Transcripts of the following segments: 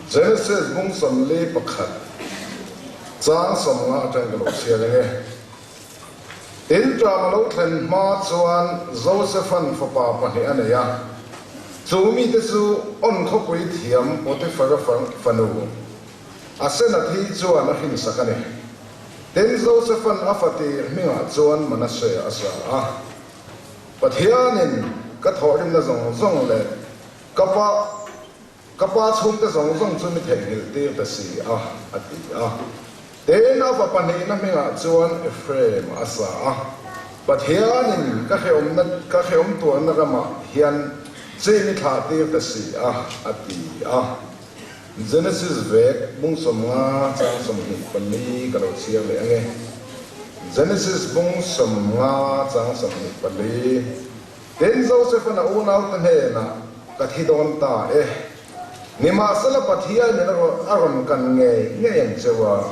Genesis bung 41 chang 50 atang ka lo chhiar ang e. Tin, ṭam a lo thlen hma chuan Joseph-a'n fapa pahnih a nei a, chu mite chu On khawpui thiam Potiphar-a fanu Asenath-i chuan a hrinsak a ni. Tin, Joseph-a'n a fatir hmingah chuan Manasseh a sa a. Pathianin ka thawhrimna zawng zawng leh ka pa Ka pa chhungte zawng zawng chu mi theihnghilh tir ta si a, a ti a. Tin, a fapa hnihna hmingah chuan Ephraim a sa a. Pathianin ka hrehawmna, ka hrehawm tuarna ramah hian chi mi thlah tir ta si a, a ti a. Genesis vek bung 50 chang 24 ka lo chhiar leh ange. Genesis bung 50 chang 24. Tin, Joseph-a'n a unaute hnenah, Ka thi dawn ta e. Nimahsela Pathianin a rawn kan ngei ngei ang cheu a,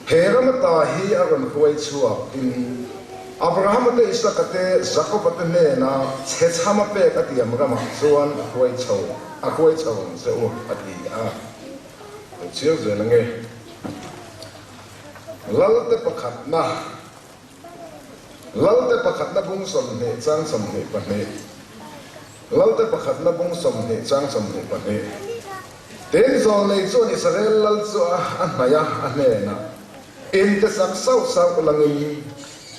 he ram ata hi a rawn hruai chhuak in Abrahama te, Isaka te, Jakoba te hnena chhechhama pek a tiam ramah chuan a hruai chho a hruai chho ang che u, a ti a. Lo chhiar zel ange. Lalte pakhatna. Lalte pakhatna bung 20 chang 22 Lalte pakhatna bung 20 chang 22 Tin, zawlnei chuan Israel lal chu a hnaih a, a hnenah, Inte sak sauh sauh langin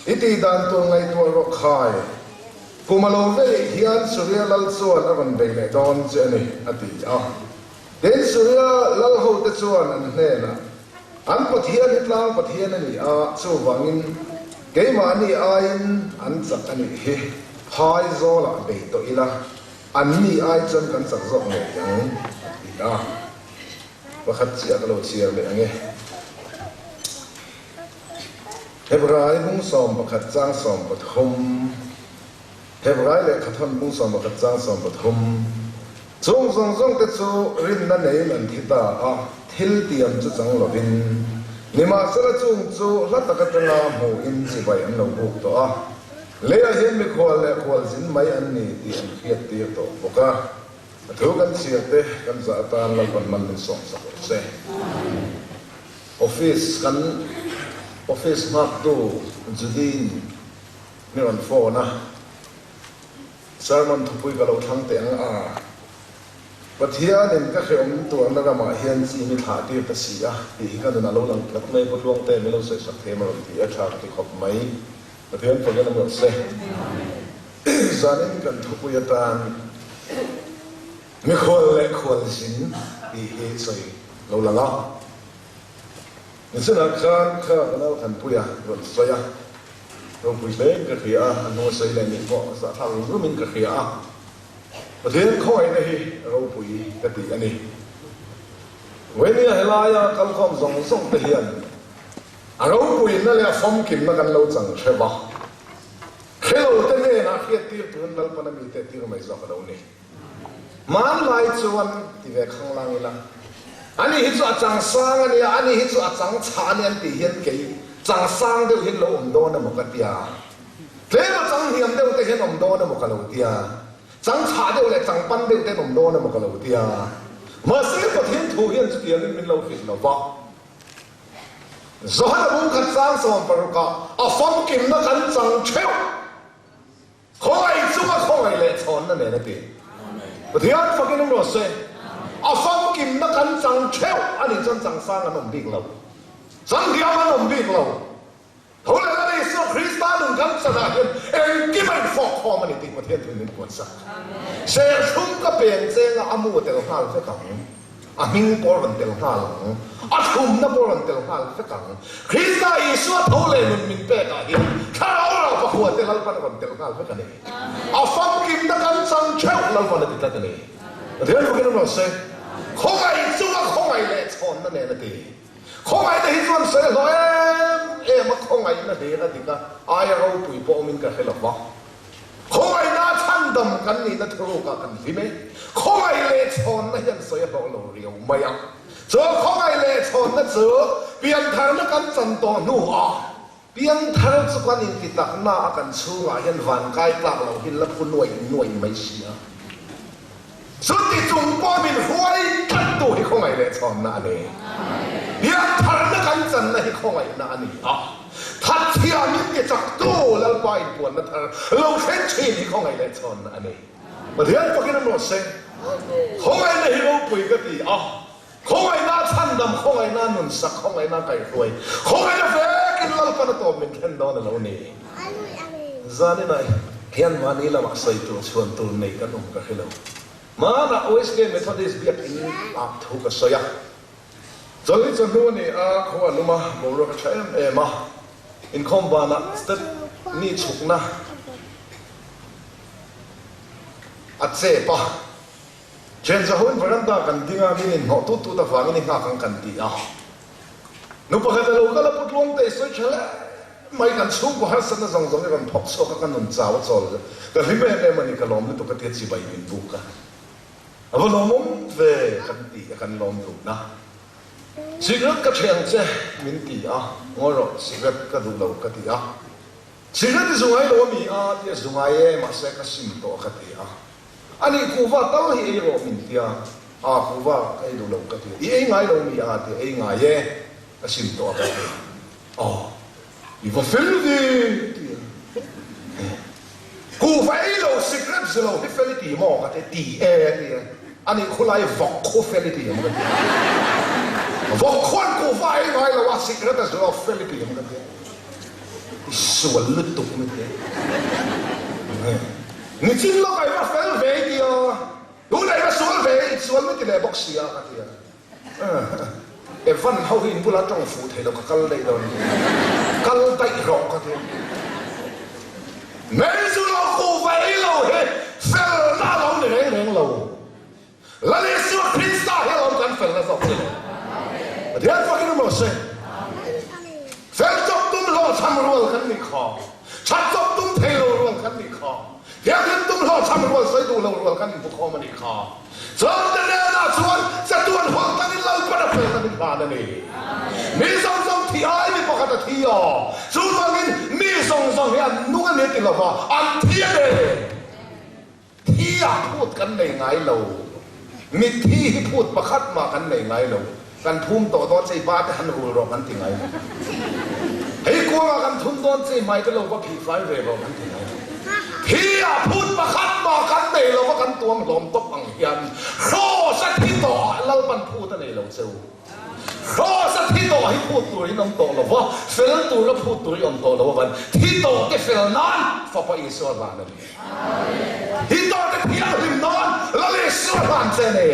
i tih dan tur ngaihtuah rawh khai, kum a lo veih hian Suria lal chuan a rawn bei leh dawn che a ni, a ti a. Tin, Suria lal hote chuan an hnenah, An Pathian hi tlang Pathian a ni a, chuvangin keimahni aiin an chak a nih hi, phai zawlah bei tawh ila, anni ai chuan kan chak zawk ngei ang, a ti a. Pakhat chiah ka lo chhiar leh ang e. Hebrai bung 11 chang 13. Hebrai lehkhathawn bung 11 chang 13. Chung zawng zawng te chu rinna neiin an thi ta a, thil tiam chu chang lovin. Nimahsela chung chu hla tak atanga hmuhin chibai an lo buk tawh a, leiah hian mikhual leh khualzin mai an ni tih an hriat tir tawh bawk a. A thu kan chhiar te kan zah atan Lalpan man min sawmsak rawh se. Office kan office nghaktu Judy-in Mi rawn phone a, Sermon thupui ka lo thlang teh ang a, Pathianin ka hrehawm tuarna ramah hian chi mi thlah tir ta si a tih hi ka nun a lo lang tlat mai, Pu Tluangte min lo sawisak thei maw rawn ti a, tha ka ti khawp mai. Pathian fakin awm rawh se. Zanin kan thupui atan mikhual leh khualzin tih hi sawi lo lang a. Nichinah khan kha ka nau Thanpuia rawn sawi a, ropui hlein ka hria a, a hnu a sawi leh nih pawh a zahthlak rum rumin ka hria a, Pathian khawngaihna hi ropui ka ti a ni. Vawinia helaia kalkhawm zawng zawng te hian a ropuina leh a famkimna kan lo chang hreuh a, hrelo te hnenah hriattir turin Lalpana mite tir mai zawk a lo ni. Hmanlai chuan ti ve khanglang ila, ani hi chu a chang sang a nia, ani hi chu a chang chhah a nia an tih hian kei chang sang deuh hian lo awm dawn emaw ka tia, tlem a chang hniam deuh te hian awm dawn emaw ka lo tia, chang chhah deuh leh chang pan deuh ten awm dawn emaw ka lo tia. Mahse Pathian thu hian chutiangin min lo hrilh lo va. Johana bung khat chang 16 ah a famkimna kan chang theuh. Khawngaih chunga khawngaih leh chhawnna nen a ti. Pathian fakin awm rawh se. A famkimna kan chang theuh a nih chuan changsang an awm bik lo. Changdiam an awm bik lo. Tho leh Lal Isua Krista nun kan chanah hian engkim a infawk khawm a ni tih Pathian thil min puansak. Serthlum ka peng chenga a mu a tel nghal vek ang. A hming pawh a rawn tel nghal ang. A thlumna pawh a rawn tel nghal vek ang. Krista Isua tho leh nun min pekah hian Thlarau rau pakua te Lalpan a rawn tel nghal vek a ni. A famkimna kan chang theuh Lalpan a ti tlat a ni. Pathian fakin awm rawh se. Khawngaih chunga khawngaih leh chhawnna nen a ti. Khawngaihna hi chuan sawi hlawh em em a, khawngaihna hlir a dik a, aia ropui pawh awmin ka hre lo va. Khawngaihna a chhandam kan nihna thurukah kan hlim e. Khawngaih leh chhawnna hian sawi a hlawh lo riau mai a. Chuan khawngaih leh chhawnna chu piantharna kan chan tawh hnuah piangthar chu kan inti takna a kan chhungah hian vankai tlak lo hi la phu nuaih nuaih mai si a. Chuti chung pawh min hruai tlattu hi khawngaihna. chhawnna a ni. Piantharna kan channa hi khawngaihna a ni a. Thatchhia min ti chaktu Lalpa inpuanna thar lo thleng thin hi khawngaih leh chhawnna a ni. Pathian fakin a rawh se. Khawngaihna hi ropui ka ti a. Khawngaihna chhandam, khawngaihna nunsak, khawngaihna kaihhruai, khawngaihna vekin Lalpan a tawp min thlen dawn a lo ni. Zaninah hian mahni lamah sawi tur chhuan tur nei kan awm ka hre lo. Hmanah Wesley Methodist biakin ah thu ka sawi a. Chawlhni chawhnu a ni a, khua a lum a, boruak a tha em em a. Inkhawm banah step mi chhukna a chep a. Thianzahoin veranda kan ding a, min inhnawh tut tut avangin i nghak ang kan ti a. Nu pakhat a lo kal a, Pu Tluangte i sawi tha hle mai, kan chhungkaw harsatna zawng zawng i rawn phawk chhuak a, ka nun chau a chawl ka hlim em em a ni, ka lawm lutuk a tia chibai min buk a. A va lawmawm ve kan ti a, kan lawm dun a. Cigarette ka ṭheh ang che min ti a, ngawi rawh cigarette ka duh lo ka ti a. Cigarette i zu ngai lo a mi a tia zu ngai e, mahse ka sim tawh a ka ti a. A nih kuhva tal hi ei rawh min tia, aa kuhva ka ei duh lo ka ti a, i ei ngai lo mi a tia, ei ngai e, ka sim tawh a ka ti a, aw i va fel ve ti a, kuhva ei lo sikret zu lo hi fel i ti maw ka ti a, ti e a ti a, a nih khulai vawk khu fel i ti em ka ti a, vawk khuan kuhva ei ngai lo a, sikret a zu lo fel i ti em ka ti a. I sual lutuk mai te. Nichin lawk a i va fel ve i ti a, tunah i va sual ve i sual mai ti leh bawk si a ka ti a. Evan ho hi in bulah tawng fuh thei lo ka kal daih dawn ni. Kal daih rawh ka ti a. Mei zu lo kuh ve i lo hi felna a lo ni reng reng lo. Lal Isua Krista hi alawm kan felna zawk che le. Pathian fakin awm rawh se. Fel chawp tum hlawhchham rual kan nih kha. That chawp tum thei lo rual kan nih kha. Thianghlim tum hlawhchham rual sawi duh lo rual kan inbu khawm a nih kha. Chawngte hnenah chuan chatuan hawlh takin Lalpan a felna min hlan a ni. Mi zawng zawng thi ai mi pakhat a thi a. Chuvangin mi zawng zawng hi an nung a ni ti lova an thi a ni. Thi ah phut kan nei ngai lo. Mitthi hi phut pakhat mah kan nei ngai lo. Kan phum tawh dawn che i pa te han rul rawh kan ti ngai lo. Hei kuangah kan thum dawn che i hmai te lo va phih fai ve rawh kan ti ngai lo. Thi ah phut pakhat mah kan nei lo va kan tuam hlawm tawp ang hian Kraws a thi tawh ah Lalpan phut a nei lo che u. Kraws a thi tawh hi phut tur in awm tawh lo va, fel tura phut tur i awm tawh lo avan thi tawh te fel nan Fapa Isua hlan a ni. Thi tawh te thianghlim nan Lal Isua hlan che a ni.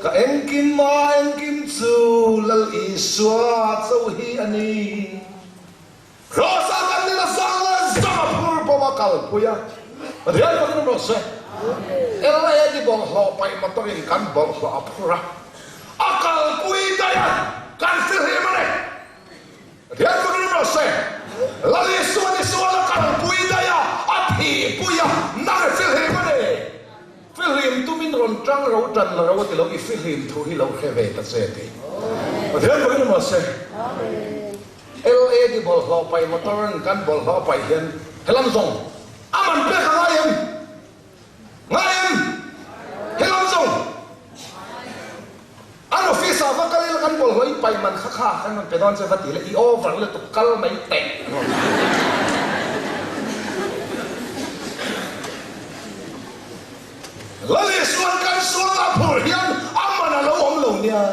Ka engkim a engkim chu Lal Isua cho hi a ni. Kraws-ah kan nila zang a zang a phur bawm a kalpui a, Pathian fakin awm rawh se. LAD bawlhhlawh paih motor in kan bawlhhlawh a phur a, a kalpui daih a, kan fihlim a ni. Pathian fakin awm rawh se. Lal Isuan i sual a kalpui daih a, a thihpui a, nang i fihlim a ni. Fihlim tumin rawn tang ro tan la ro a ti lo, i fihlim thu hi lo hre ve ta che ti. Pathian fakin awm rawh se. LAD bawlhhlawh paih motor in kan bawlhhlawh a paih hian helam zawng a man pek a ngai em? Ngai em? Helam zawng an office ah va kal ila kan bawlhhlawh i paih man kha kha kan rawn pe dawn che va ti le i over lutuk kal mai teh an rawn ti. Lal Isuan kan sual a phur hian a man a lo awm lo nia.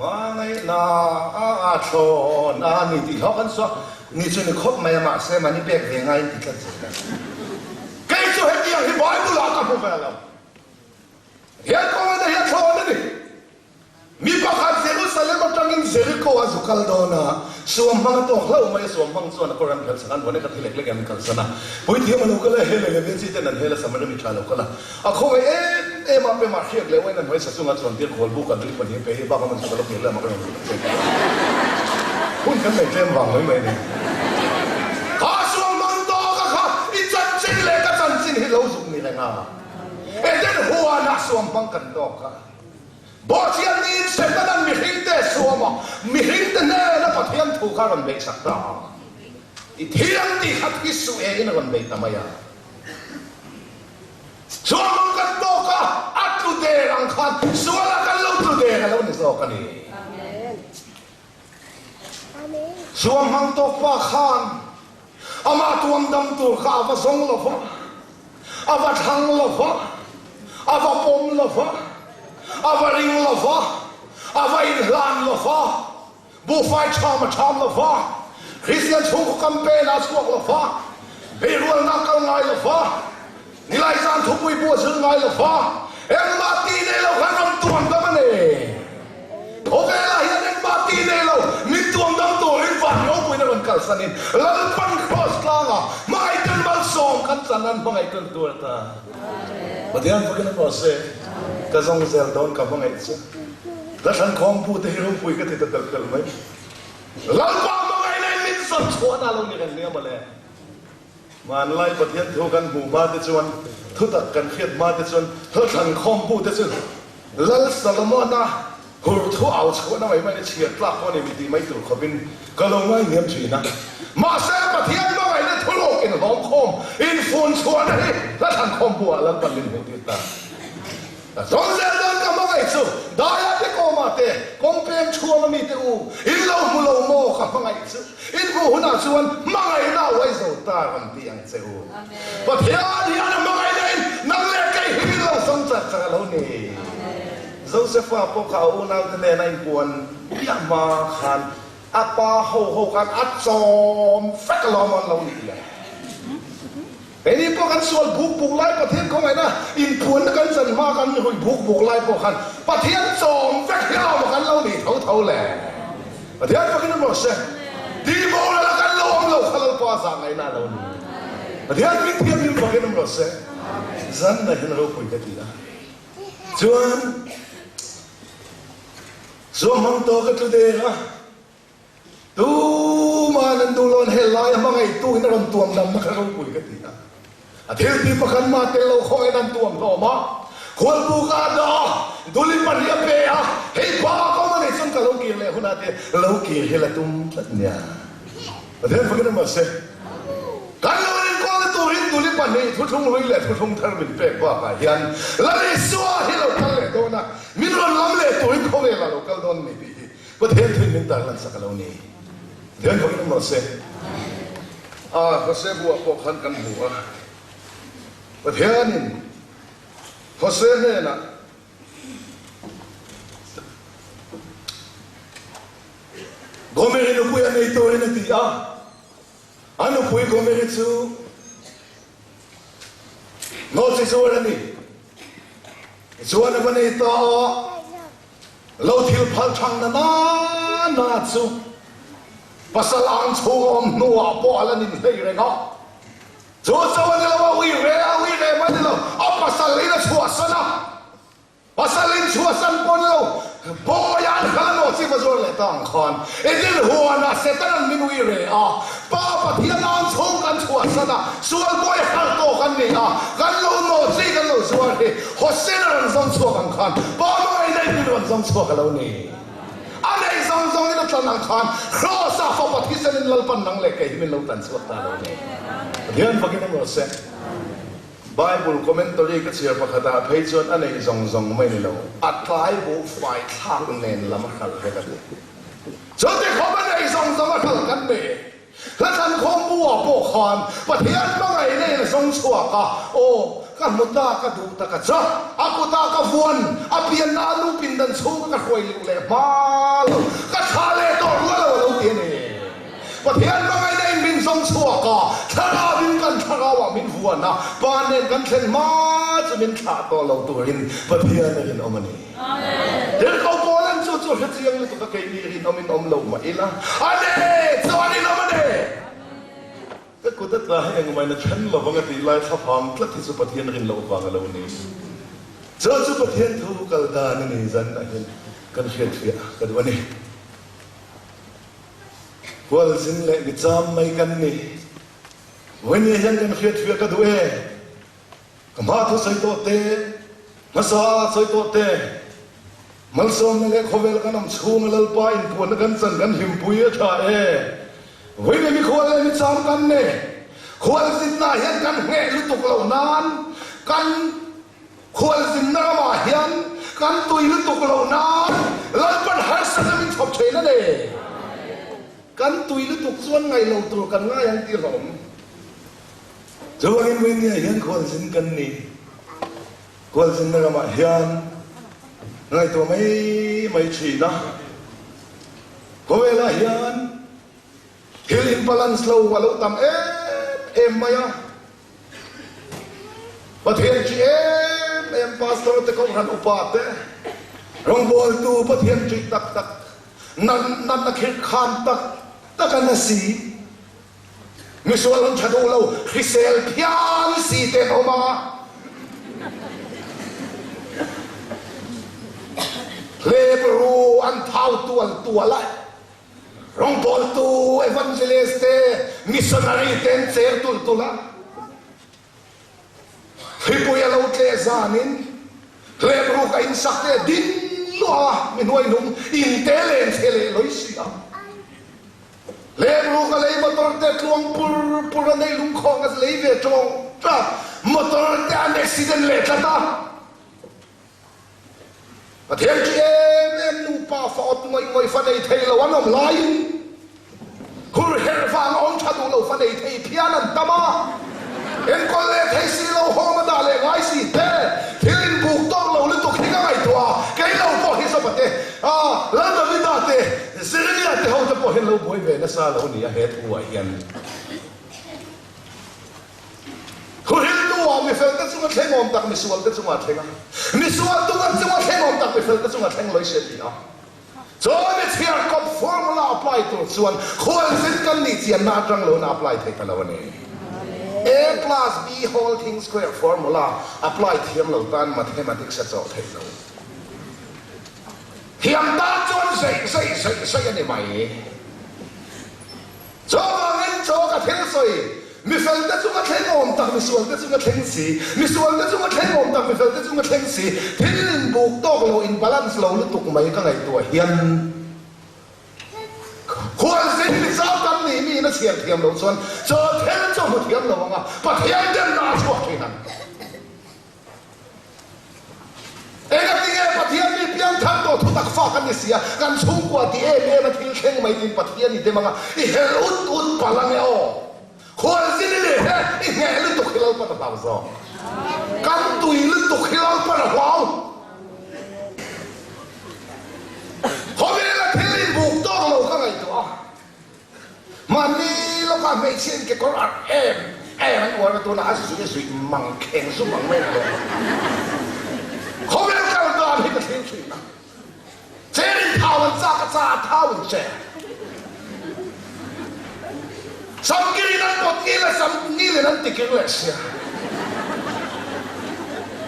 Hmangaihna a thlawn a ni tih hlawk an suak ni chu ni khawp mai a, mahse mahni pek ve ngaiin ti tlat zel a. Kei chu hetiang hi Bible ah ka hmu ve lo. He kawngah hian thlawn a ni. Mi pakhat Jerusalem atangin Jericho a zu kal dawn a, suam hmang a tawk hlauh mai a, suam hmang chuan a kawr an phelh sak a, an vuan e ka thi lek lek em kalsan a. Puithiam a lo kal a, hel leh lem chi ten an hel a, Samaria mi tha lo kal a. A khawngaih em em a, pemah hriak leh uain an hnuai sa chunga chuan tir khual buk a dil pahnih pe hi bak a man chu ka lo kir leh mak a rawn lut ang che. Hun kan nei tlem vang mai mai a ni. Kha sual man tawk a kha i chanchin leh ka chanchin hi lo zuk ni reng a. Eden huanah suam hmang kan tawk a. Bawhchian niin Setana'n mihringte a suam a, mihringte hnena Pathian thu kha a rawn beihsak ta a. I thiam tih kha thi suh e in a rawn bei ta mai a. Sual mang kan tawk a, a tlu der ang khan sualah kan lo tlu. zawk a ni. Suamhmang tawk pa khan amah tuam dam tur kha a va zawng lo va, a va thlang lo va, a va pawm lo va, a va ring lo va, a va inhlan lo va, Buhfai ṭham a ṭham lo va, Kristian chhungkaw campaign ah a chhuak lo va, beirualnak kal ngai lo va, nilai zan thupui bu a zir ngai lo va, engmah tih nei lo khan rawn tuam dam a ni. Khawvelah hian engmah tih nei lo min tuam dam turin van ropuiin a rawn kalsanin Lalpan Kraws tlangah hmangaihten malsawm kan chan an hmangaihten tur a ta. Pathian fakin a rawh se, ka zawng zel dawn ka hmangaih chu. Ka thlankhawm pu te hi ropui ka ti ta telh telh mai. Lalpa hmangaihna in min zawn chhuahna a lo ni reng nia mawle. Hmanlai Pathian thu kan hmuh hma te chuan, thutak kan hriat hma te chuan hla thlankhawm pu te chu Lal Solomona hur thu au chhuahna mai mai a chhiar tlak pawh a ni mi tih mai tur khawpin ka lo ngaihniam thin a. Mahse Pathian hmangaihna thuruk inhlawmkhawm, infun chhuahna hi hla thlankhawm bu ah Lalpan min hmuh tir ta. Ka zawng zel dawn ka hmangaih chu Daia te kawmah te kawngpeng chhuang a mite u in lo hmu lo maw ka hmangaih chu in hmuh hunah chuan hmangaihna a uai zo ta rawn ti ang che u. Pathian hian a hmangaihna in nang leh kei hi min lo zawng char char a lo ni. Josefa pawh kha a unaute nena inpuan piah hma khan a pa ho ho khan a chawm vek alawm an lo nih le. Keini pawh kan sual buk buk lai Pathian khawngaihna inphuanna kan chan hma kan ruih buk buk lai pawh khan Pathian chawm vek hi awm a kan lo nih tho tho le. Pathian fakin awm rawh se. Tihboral a kan lo awm lo kha Lalpa zahngaihna a lo ni. Pathian min thianghlim fakin awm rawh se. Zanna hian ropui ka ti a. Chuan Suamhmang tawk a tlu der a. Tuma'n an duh lo an hel lai a hmangaihtu in a rawn tuam damna kha ropui ka ti a. A thil tih pakhat mah tel lo khawngaih an tuam hlawm a. Khualbu ka a dah a, duli pahnih a pe a, hei pa ka awm a nih chuan ka lo kir leh hunah te lo kir hi la tum tlat nia. Pathian fakin a mahse kan lo inkawlna turin duli pahnih thuthlung hlui leh thuthlung thar min pek bakah hian Lal Isua hi lo kal leh dawn a, min rawn lam leh turin khawvelah lo kal dawn a ni tih hi Pathian thuin min tarlan sak a lo ni. Pathian fakin awm rawh se. A, Hose buah pawh khan kan hmu a. Pathianin Hose hnenah Gomeri nupui a nei turin a ti a. A nupui Gomeri chu Nawlchi zuar a ni. Tichuan a va nei ta a. Lo thil phal thang na na na chu pasal ang chhung a awm hnuah pawh a la nin hlei reng a. Chu chu a ni lo a, ui re a, ui re mai ni lo, a pasal in a chhuahsan a, pasal in chhuahsan pawh ni lo, bawiah an kal a nawh chi va zuar leh ta ang khan Eden huanah Setanan min ui re a, Pa Pathian ang chhung kan chhuahsan a, sual bawi harh tawk an ni a, kan lo nawh chi kan lo zuar hi. Hosena rawn zawng chhuak ang khan Pa hmangaihna in min rawn zawng chhuak a lo ni. A nei zawng zawngin a tlan ang khan Kraws-ah fapa thisenin Lalpan nang leh kei hi min lo tlan chhuak ta a lo ni. Pathian fakin awm rawh se. Bible commentary ka chhiar pakhatah phei chuan a nei zawng zawng mai ni lo, a tlai buhfai thlak nen lam a hralh vek a ti. Chuti khawp a nei zawng zawng a hralh kan ni. Hla thlankhawm buah pawh khan Pathian hmangaihna in a zawng chhuak a, Aw, ka hmu ta, ka duh ta ka cha, a kutah ka vuan, a pianna a lu pindan chhunga ka hruai luh leh hma lo, ka thlah leh tawh rual lo a lo ti a ni. Pathian hmangaihna in min zawng chhuak a, thlarau in kan thlarauah min vuan a, Pa nen kan thlen hma chu min thlah tawh lo turin Pathian a rinawm a ni. Tirhkoh Paulan chu chu hre chiang lutuk a keini rinawm in awm lo mah ila, A ne! Chu a rinawm a ne! Ka kut a tla hi engmah in a then lo vang a tih lai thlaphang tlat hi chu Pathian rin loh vang a lo ni. Chu chu Pathian thu kal dan a ni zan ah hian kan hriatfiah ka duh a ni. Hualzin leh micham mai kan ni. Vawinia hian kan hriatfiah ka duh e. Ka hma thu sawi tawh te, hmasa sawi tawh te, malsawmna leh khawvel kan awm chhunga Lalpa inpuanna kan chan kan hlimpui a tha e. Vawiin mi khual leh mi chang kan ni. Khualzinna hian kan ngheh lutuk loh nan, kan khualzinna ramah hian kan tui lutuk loh nan Lalpa. chhawp thin a ni. Kan tui lutuk chuan ngaih lo tur kan ngai ang tih hlawm. Chuvangin Wenia hian khualzin kan ni. Khualzinna ramah hian ngaihtuah mai mai thin a. Khawvelah hian thil in balance lo a lo tam em em mai a. Pathian ṭih em em pastor te kohhran upa te rawngbawltu Pathian ṭih tak tak natna khirhkhan tak tak an asi. Misual an ṭha duh lo, hrisel phian si te an awm a. Hlep ru an thau tual tual a. Rawngbawltu evangelist te, missionary te an cher tulh tulh a. Hripui a lo tleh zanin hlepruk a insak te a ding luah a, mi hnuaihnung in te len chhe leh lawi si a. Hlepruk a lei motor te tluang pur pur a nei lungkhawng a lei ve tawng tlat, motor te an accident leh tlat a. Pathian chu em em nupa fa awt ngawih ngawih fa nei thei lo an awm laiin hur herh vang a awm tha duh lo fa nei thei phian an tam a, enkawl leh thei si lo hawm a dah leh ngai si te thil inbuk tawk lo lutuk hi ka ngaihtuah a, kei lo pawh hi Zopa te, Lal Davida te, Jeremia te ho te pawh hian lo buai ve nasa lo nia he thu ah hian. Thuhriltu-ah mifelte chunga thleng awm tak misualte chunga thleng a, misual tunga chunga thleng awm tak mifelte chunga thleng lawih se ti a. Chuan mi chhiarkawp formula apply tur chuan khualzin kan nih chianna atang loin a apply thei ta lo a ni. A plus B whole thing square formula apply thiam lo tan mathematics a chawh thei lo. Thiam tan chuan zeih zeih zeih zeih a ni mai. Chuvangin chaw ka thil sawi, mifelte chunga thleng awm tak misualte chunga thleng si, misualte chunga thleng awm tak mifelte chunga thleng si, thil inbuk tawk lo, in balance lo lutuk mai ka ngaihtuah hian khualzin michau kan nih miin a chhiar thiam loh chuan chaw thil chu hmu thiam lo ang a, Pathian demna a chhuak thin ang. Engatinge Pathian mi piangthar tawh thutak fa kan ni sia, kan chhungkua ti em em a thil thleng mai tiin Pathian i dem anga i hel ut ut palh ange aw. Khualzin i leh he i hneh lutuk hi Lalpan a hlau zawk. Kan tui lutuk hi Lalpan a hlau. Khawvela thil inbuk tawk lo ka ngaihtuah a. Mahni lawkah hmeichhia in kekawr arh em em an uar a, tunah a zuih a zuih mang kheng zum ang mai a lo. Khawvel kal dan hi ka thlir thin a, cher in thau an chak a, cha a thau in cher. Samkir in an pawt ngil a, sam ngil in an tikir leh sia.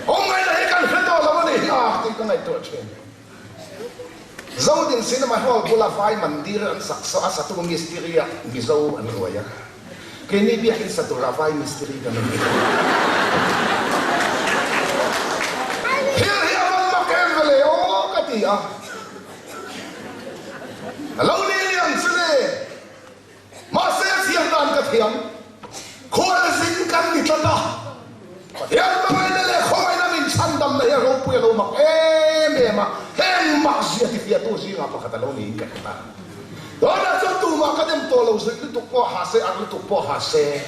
Awm ngaihna hi kan hre tawh lo a ni hi a tih ka ngaihtuah thin. Zodin Cinema Hall bula Vai Mandir an sak saw a satu mistiri ah Mizo an ruai a, keini biakin sa turah Vai mistiri kan awm. Thil hi a van mak em ve le aw ka ti a, a lo ni lian chu le. Mahse a thiam dan ka thiam. Khualzin kan ni tlat a, Pathian hmangaihna leh khawngaihna min chhandamna hi a ropui a lo mak em em a, heng mak zia tifiahtu zingah pakhat a lo niin ka hre ta. Tunah chuan tumah ka dem tawh lo, zuih lutuk pawh ha se, arh lutuk pawh ha se.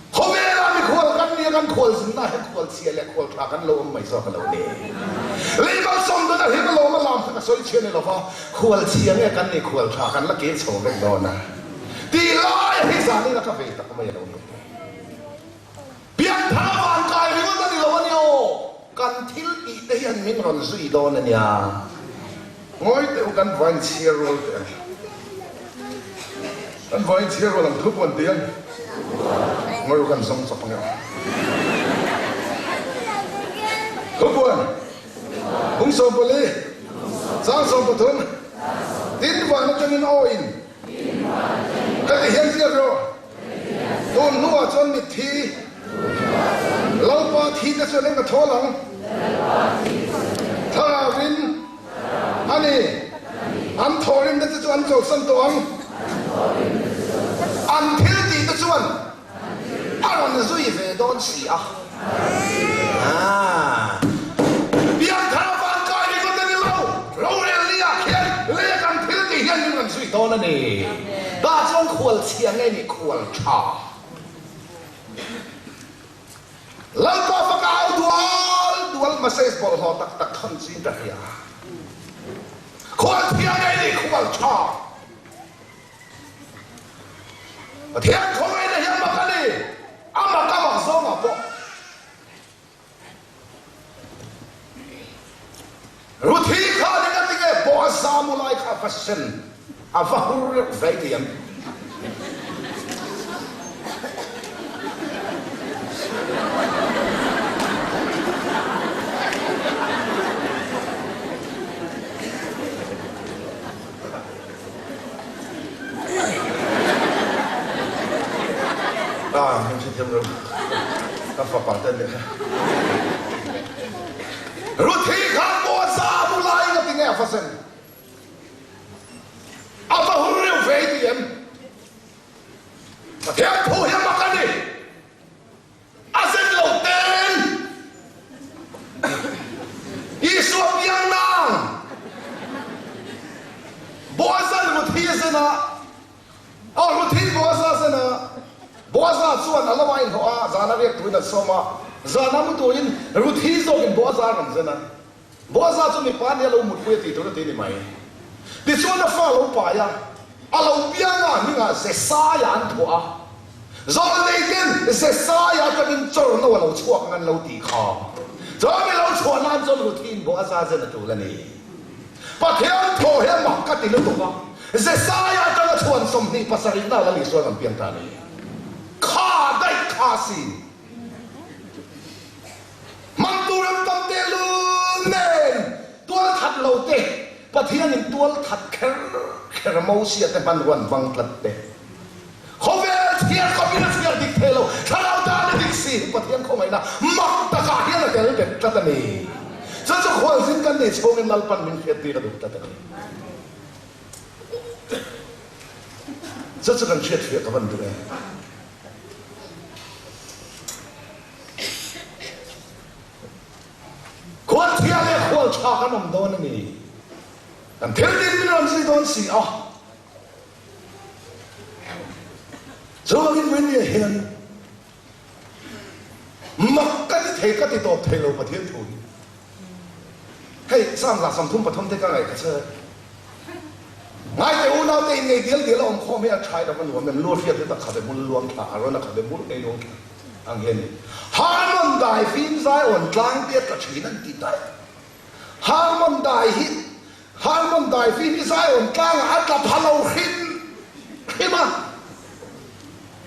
Khawvela mikhual kan nia kan khual zinna hian khual chhia leh khual tha kan lo awm mai zawk a lo ni. Lei malsawm dawna hi ka lawm a lam kha ka sawi chhia ni lova, khual chhia nge kan nih khual tha kan la kir chho vek dawn a tih lai hi zanin a ka vei tak mai a lo ni. Pianthar a van kai ringawt a ni lo a nia aw, kan thil tih te hian min rawn zui dawn a nia. Ngawi teh u kan vain chhiar rual teh ang. Kan vain chhiar rual ang thu pawh an ti ang. Ngawi u kan zawng chawp ang e aw. Thupuan 14 chang 13 Tin van atangin aw in ka ti hian ziak rawh. Tun hnuah chuan mitthi Lalpa thi te chuan eng a thawl ang? Thlarauin a ni. An thawhrimna te chu an chawlhsan tawh ang. An thil tih te chuan a rawn zui ve dawn si a. Pianthar a van kai ringawt a ni lo. Rorel ni ah khian lei a kan. zui dawn a ni. Tah chuan khual chhia nge nih khual tha? Lalpa faka au dual dual message bawlhhlawh tak tak thawn chin ka hria. Khual chhia nge nih khual tha? Pathian khawngaihna hi a mak a ni. A mak a mak zawngah pawh. Ruthi kha ning a tinge Boaza mu lai kha va sen a va hur reuh ve ti em? Ah, min hrethiam lo. Ka fapa te nih kha. Ruthi khan Boaza a hmu lai nga tinge a va zen? A va hur reuh ve i ti em? Pathian thu hi a mak a ni. A zen lo ten Isua piang nang Boazan Ruthi a zen a, aw Ruthin Boaza a zen a, Boaza chuan a lo a inhlawh a, zan a riak turin an sawm a, zan a mu turin Ruthi zawkin Boaza a rawn zen a. Boaza chu mipa nia lo mutpui a tih tur a ti ni mai. Tichuan a fa lo pai a, a lo piang a hmingah Jesaia an phuah a. Zawlnei ten Jesaia atangin chawrno a lo chhuak ang an lo tih kha. Chuan mi lo chhuah nan chuan Ruthin Boaza zen a tul a ni. Pathian thaw hi a mak ka ti lutuk a, Jesaia atanga chhuan 27 na Lal Isuan an piang ta a ni. Kha daih kha sin. Hman tur an tam tehlul nen tualthat lo te, Pathianin tualthat kher kher Mosia te hmanrua an hmang tlat te. Khawvel chhiar khawpin a chhiar dik thei lo, thlarau tan a dik si hi Pathian khawngaihna mak takah hian a tel bet tlat a ni. Chu chu khualzin kan nih chhungin Lalpan min hriattir a duh tlat a ni. Chu chu kan hriatfiah ka van duh em. Khualchhia leh khualtha kan awm dawn a ni. Kan thil tin min rawn zui dawn si a. Chuvangin Winnie hian mak ka ti thei ka ti tawp thei lo Pathian thu hi. Hei Psalm 33 te ka ngaih ka che. Ngaite unaute in ngei dial dial a awm khawm hi a tha in a va nuam em lu hriat hi tak khabe hmul luang thla a rawn a khabe hmul ngei luang thla ang hi a ni. Harmon dai fim zai awn tlang te a tla thin an ti daih. Harmon dai hi Harmon dai fim hi zai awn tlangah a tla pha lo hrim hrim a,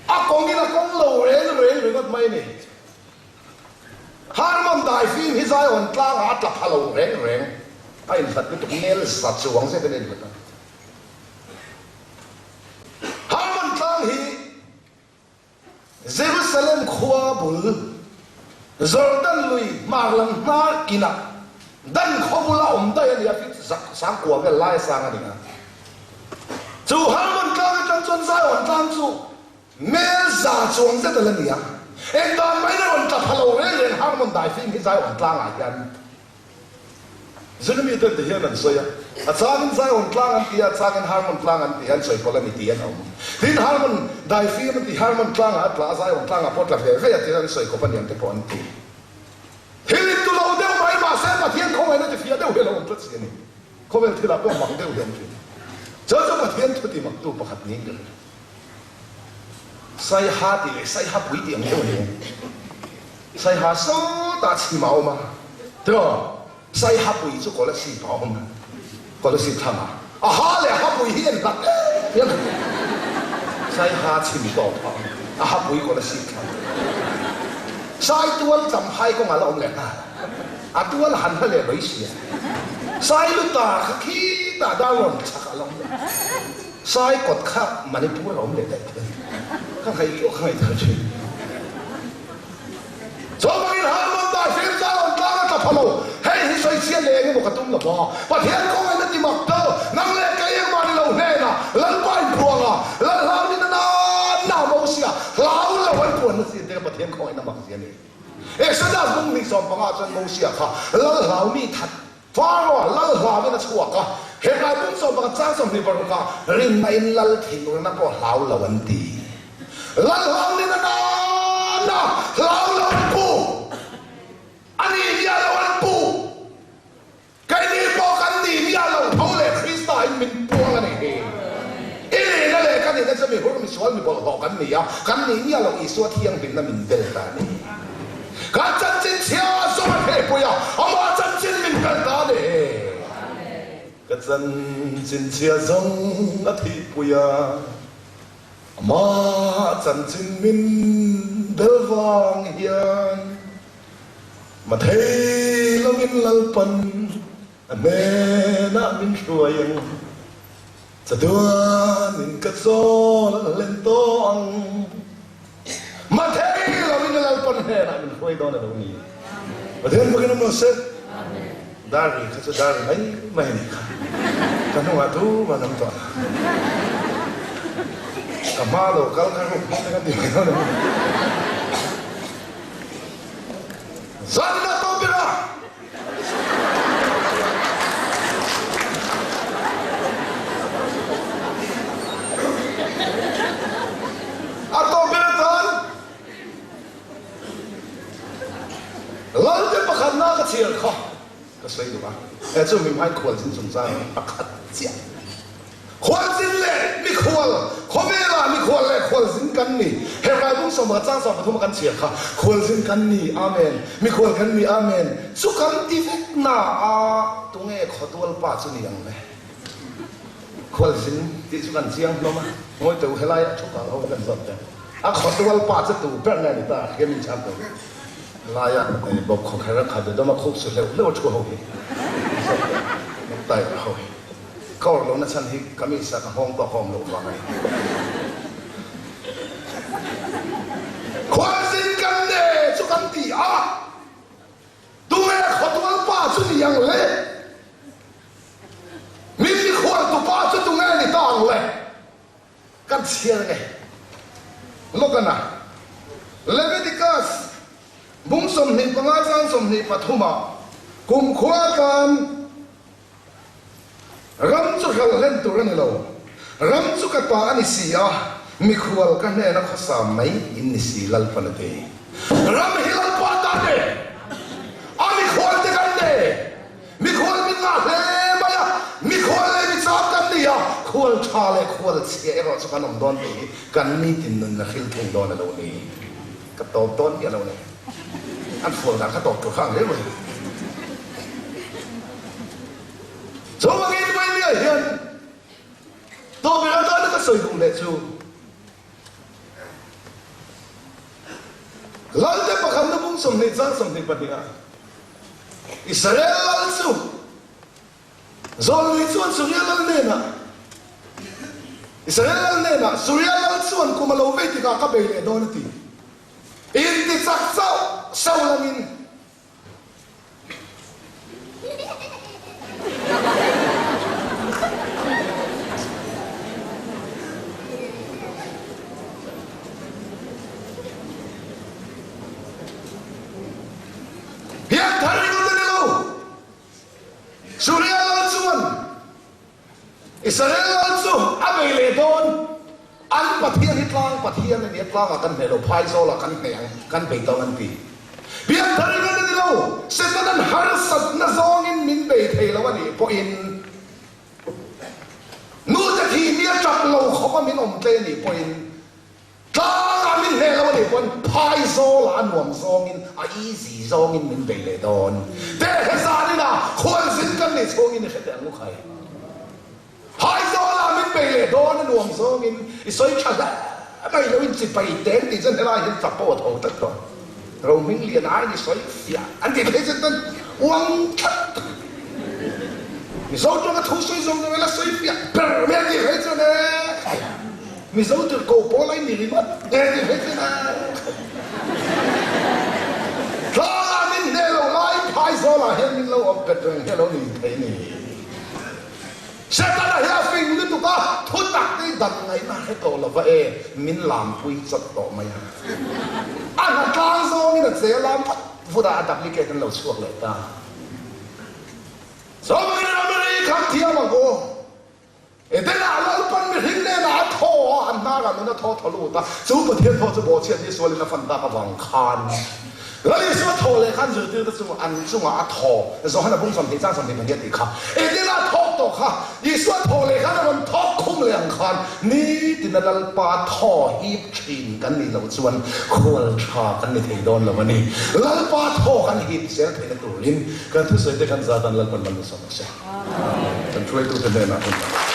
a kawngin a kawng lo reng reng ringawt mai a ni. Harmon dai fim hi Zion tlangah a tla pha lo reng reng, a inhlat lutuk mel za chuang zetin a inhlat a. Harmon tlang hi Jerusalem khua bul Jordan lui hmar lam hnar inah Dan khaw bula awm daih a ni a, feet sang kua vel lai a sang a ni a. Chu Harmon tlang atang chuan Zion tlang chu Mel za chuang zet a la ni a, eng dan mahin a rawn tla pha lo reng reng Harmon daifim hi Zion tlangah hian Zunami ten ti hian an sawi a, a changin Zion tlang an ti a, a changin Harmon tlang an ti a, an sawi pawlh a ni tih an awm. Tin, Harmon daifim an ti, Harmon tlangah a tla a, Zion tlangah pawh a tla ve ve a tiin an sawi kawp a niang te pawh an ti. Thil intu lo deuh mai mahse Pathian khawngaihna ti fiah deuh hi a lo awm tlat si a ni. Khawvel thilah pawh mak deuh hi a awm thin. Chuan chu Pathian thu ti maktu pakhat niin ka hria. Saiha tih leh Saiha pui tih ang deuh a ni e. Saiha sawtah chhim a awm a, tiraw? Saiha pui chu Kolasib a awm a, Kolasib thlang ah. A ha leh a hapui hi an hlat em em a. Saiha chhim tawp a awm, a hapui Kolasib thlang. Saitual Champhai kawngah la awm leh nghal. A tual han hla leh mai sia. Sailuta kha khitah Darlawn chhakah a la awm leh. Sai kawt kha Manipur a awm leh daih thei. Ka ngaihtuah ka ngaihtuah thin. Chuvangin Harmon dai fim zai rawn tlang a tla pha lo. Hei hi sawi chian leh eng emaw ka tum lo va. Pathian kawngin a ti mak deuh. Nang leh kei engmah ni lo hnenah Lalpa inphuang a, Lal hlau ni na na na Mosia hlau lo an puan na chin te kha Pathian kawngin a mak zia a ni. Exodus bung hnih 15 chuan Mosia kha Lal hlau mi that Faro lal hlauin a chhuak a. Hebrai bung 11 chang 26 ah rinna in lal thinurna pawh hlau lo an ti. Lal hlau ni na na na hlau lo an pu. A ni miah lo an pu. Keini pawh kan ni miah lo tho leh Krista in min puang a nih hi. I nihna leh ka nihna chu mihur, misual, mi bawlhhlawh kan ni a, kan nih miah lo Isua thianghlimna min bel ta a ni. Kan chanchin chhia zawng a thehpui a, amah chanchin min bel ta a ni. Ka chanchin chhia zawng a thihpui a, amah chanchin min bel vang hian. Mathei loin Lalpan a hnenah min hruai ang, chatuanin ka chawl hlen tawh ang. Mathei loin Lalpan hnenah min hruai dawn a lo ni. Pathian fakin awm rawh se. Dar ri kha chu dar ri mai mai a nih kha. Ka hnungah tu van awm tawh a. Ka hma lo kal kha ruk hmang te kan ti mai dawn a ni. Zanna tawp ber a! A tawp ber atan Lalte pakhatna ka chhiar kha ka sawi duh a, he chu mihmai khualzin chungchang pakhat chiah. Khualzin leh mikhual, Khawvelah mikhual leh khualzin kan ni. Hebrai bung sawmah chang 13 a kan chhiar kha, Khualzin kan ni, Amen, mikhual kan ni, Amen, chu kan ti vek na a, tunge khawtual pa chu ni ang le? Khualzin tih chu kan chiang hlawm a, ngawi teu helai a thu kang ho hi kan zawt teh. A khawtual pa chu tu ber nge ni ta, khian min chhang tawh. Helaia bawp khawkher a khat dawm a khup su hleuh hleuh a thu ho hi zawt teh, necktie ho hi. Ka awrh lohna chhan hi kamis ah ka nghawng tawk a awm loh vang a ni. Khualzin kan ne chu kan ti a, tunge khawtual pa chu ni ang le? Min mikhual tu pa chu tunge ni ta ang le? Kan chhiar nge Logana Leviticus bung 25 chang 23 ah kumkhua tlan Ram chu hralh hlen tur a ni lo. Ram chu ka ta a ni si a, mikhual ka hnena khawsa mai in ni si Lalpan a ti. Ram hi Lalpa ta ne, a mikhual te kan ne. Mikhual min ngah hle mai a, mikhual leh michak kan ni a, khual tha leh khual chhia erawh chu kan awm dawn tih hi kan nitin nun a hril thung dawn a lo ni. Ka tawp dawn miah lo le. An fual dan kha tawp tur kha ang hle mai. Chuvangin Vaimia hian tawp ber atana ka sawi duh leh chu Lalte pakhat na bung 20 chang 22 ah Israel lal chu Zawlnei chuan Suria lal hnenah Israel lal hnenah Suria lal chuan kum a lo vei tikah ka bei leh dawn a ti. Inti chak chauh so langin. Pianthar ringawt a ni lo. Suria lal chuan Israel lal chu a bei leh dawn. An Pathian hi tlang Pathian a ni a, tlangah kan hneh lo, phaizawlah kan hneh ang, kan bei tawng an ti. Pianthar ringawt a ni lo, Setanan harsatna zawngin min bei thei lo a nih pawhin, nute thihni a tap lo khawp a min awm tle a nih pawhin, Tlangah min hneh lo a nih pawn phaizawl a nuam zawngin a easy zawngin min bei leh dawn. Teh zanin ah khualzin kan nih chhungin i hre teh ang u khai. Phaizawl ah min bei leh dawn a nuam zawngin i sawi tha hle mai lo in chipai teng tih chuan helai hian chapo a tho tlat tawh. Rohminglian aiin i sawi fiah an tih phei chuan tan uang tlat. Mizo tawng a thu sawi zawng zawng ila sawi fiah ber mai an tih phei chuan e khai. Mizo tir ko pawl ai ni ringawt e tih phei chuan e khai. Tlangah min hneh lo lai phaizawl ah hian min lo awm bet reng hi a lo ni thei ni. Setana hi a fing lutuk a, thu tak te hi dan ngaihna a hre tawh lo va e, min lampui chawt tawh mai a. A hna tlang zawngin a che lam vut vut a, a duplicate an lo chhuak leh ta. Chawmawin ram ri kham. thiam ang u. Edenah Lalpan mihring hnenah a thaw a, an hnarah nun a thaw thaw lut a, chu Pathian thaw chu bawhchhiat ni sualin a fan tak avang khan Lal Isua thaw leh khan zirtirte chu an chungah a thaw. Johana bung 20 chang 22 a tih kha. Edenah thawk tawh kha Isua thaw leh khan a rawn thawk khum leh ang khan nitina Lalpa thaw hip thin kan nih loh chuan khual tha kan ni thei dawn lo a ni. Lalpa thaw kan hip zel theihna turin kan thusawi te kan zatan Lalpan man ni sawm rawh se. Kan hruaitute hnenah hun.